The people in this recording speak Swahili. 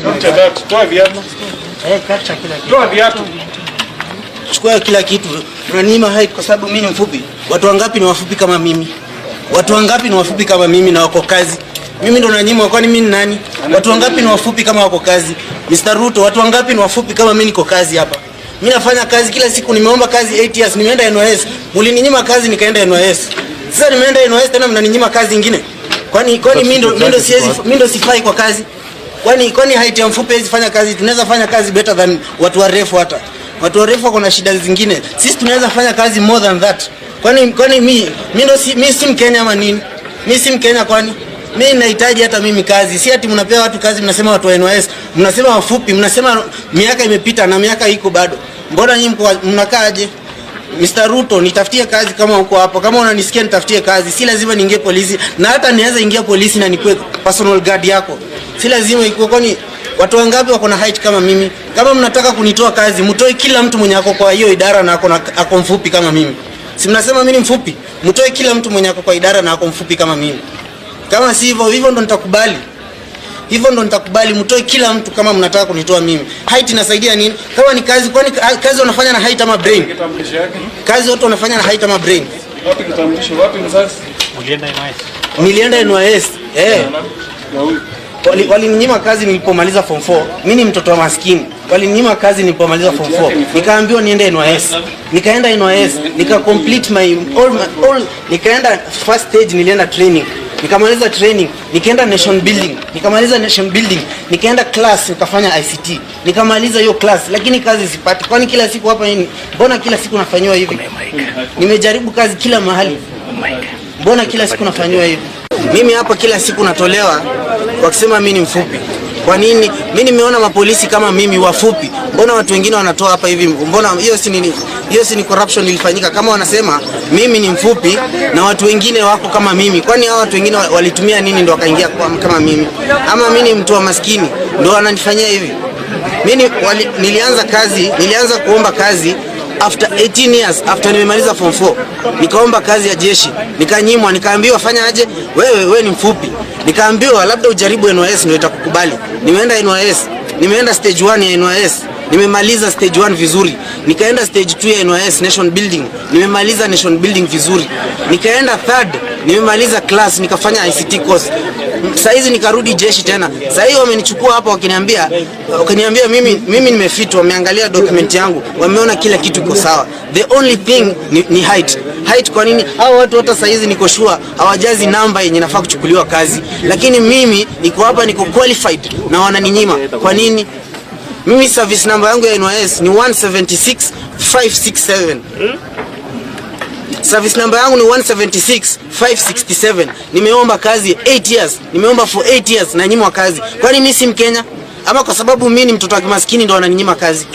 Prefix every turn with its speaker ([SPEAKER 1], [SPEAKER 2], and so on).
[SPEAKER 1] Capture. Toa viatu.
[SPEAKER 2] Eh, capture kila kitu.
[SPEAKER 1] Toa viatu.
[SPEAKER 2] Chukua kila kitu. Unaninyima height kwa sababu mimi ni mfupi. Watu wangapi ni wafupi kama mimi? Watu wangapi ni wafupi kama mimi na wako kazi? Mimi ndo nanyimwa, kwani mimi ni nani? Watu wangapi ni wafupi kama wako kazi? Mr. Ruto, watu wangapi ni wafupi kama mimi niko kazi hapa? Mimi nafanya kazi kila siku, nimeomba kazi 8 years, nimeenda NYS. Mlininyima kazi, nikaenda NYS. Sasa nimeenda NYS tena mnaninyima kazi ingine. Kwani mimi ndo siwezi, mimi ndo sifai kwa kazi? Kwani height ya mfupi haiwezi fanya kazi? Tunaweza fanya kazi better than watu warefu hata. Watu warefu wako na shida zingine. Sisi tunaweza fanya kazi more than that. Kwani mi si Mkenya ama nini? Mi si Mkenya kwani? Mi nahitaji hata mimi kazi. Si ati mnapea watu kazi, mnasema watu wa NYS, mnasema wafupi, mnasema miaka imepita na miaka iko bado. Mbona nyinyi mnakaaje? Mr. Ruto, nitafutie kazi kama uko hapo. Kama unanisikia, nitafutie kazi. Si lazima niingie polisi, na hata niweza ingia polisi na nikuwe personal guard yako. Si lazima ikuwe, kwani watu wangapi wako na height kama mimi? Kama mnataka kunitoa kazi, mtoe kila mtu mwenye ako kwa hiyo idara na ako mfupi kama mimi. Si mnasema mimi ni mfupi? Mtoe kila mtu mwenye ako kwa idara na ako mfupi kama mimi. Kama si hivyo, hivyo ndo nitakubali. Hivyo ndo nitakubali, mtoe kila mtu kama mnataka kunitoa mimi. Height inasaidia nini? Kama ni kazi, kwani kazi wanafanya na height ama brain?
[SPEAKER 1] Kitambulisho yake.
[SPEAKER 2] Kazi watu wanafanya na height ama brain?
[SPEAKER 1] Wapi kitambulisho? Wapi mzazi?
[SPEAKER 3] Ulienda NYS?
[SPEAKER 2] Nilienda NYS. Eh.
[SPEAKER 1] Na huyu.
[SPEAKER 2] Walininyima kazi nilipomaliza form 4. Mimi ni mtoto wa maskini. Walininyima kazi nilipomaliza form 4. Nikaambiwa niende NYS. Nikaenda NYS, nika complete my all, nikaenda first stage, nilienda training. Nikamaliza training, nikaenda nation building, nikamaliza nation building, nikaenda class, nikafanya ICT. Nikamaliza hiyo class, lakini kazi sipati. Kwani kila siku hapa nini? Mbona kila siku nafanyiwa hivi? Nimejaribu kazi kila mahali. Mbona kila siku nafanyiwa hivi? Mimi hapa kila siku natolewa wakisema mimi ni mfupi. Kwa nini? Mimi nimeona mapolisi kama mimi wafupi, mbona watu wengine wanatoa hapa hivi? Mbona hiyo si nini? Hiyo si ni corruption ilifanyika? Kama wanasema mimi ni mfupi na watu wengine wako kama mimi, kwani hao watu wengine walitumia nini ndo wakaingia kama mimi? Ama mimi ni mtu wa maskini ndo wananifanyia hivi? Mimi nilianza kazi, nilianza kuomba kazi after 18 years after nimemaliza form 4, nikaomba kazi ya jeshi, nikanyimwa, nikaambiwa fanya aje, wewe ni mfupi. Nikaambiwa labda ujaribu NYS ndio itakukubali. Nimeenda NYS, nimeenda stage 1 ya NYS, nimemaliza stage 1 vizuri. Nikaenda stage 2 ya NYS, nation building, nimemaliza nation building vizuri. Nikaenda third, nimemaliza class, nikafanya ICT course. Saizi nikarudi jeshi tena. Sasa hivi wamenichukua hapa wakiniambia mimi nimefit, wameangalia document yangu, wameona kila kitu iko sawa. The only thing ni height. Height kwa nini? Hao watu hata saizi niko sure hawajazi namba yenye nafaa kuchukuliwa kazi. Lakini mimi niko hapa, niko qualified na wananinyima. Kwa nini? Mimi service number yangu ya NYS ni 176567. Service number yangu ni 176567. Nimeomba kazi 8 years. Nimeomba for 8 years na nyimwa kazi. Kwani mimi si Mkenya? Ama kwa sababu mimi ni mtoto wa kimaskini ndo wananinyima kazi?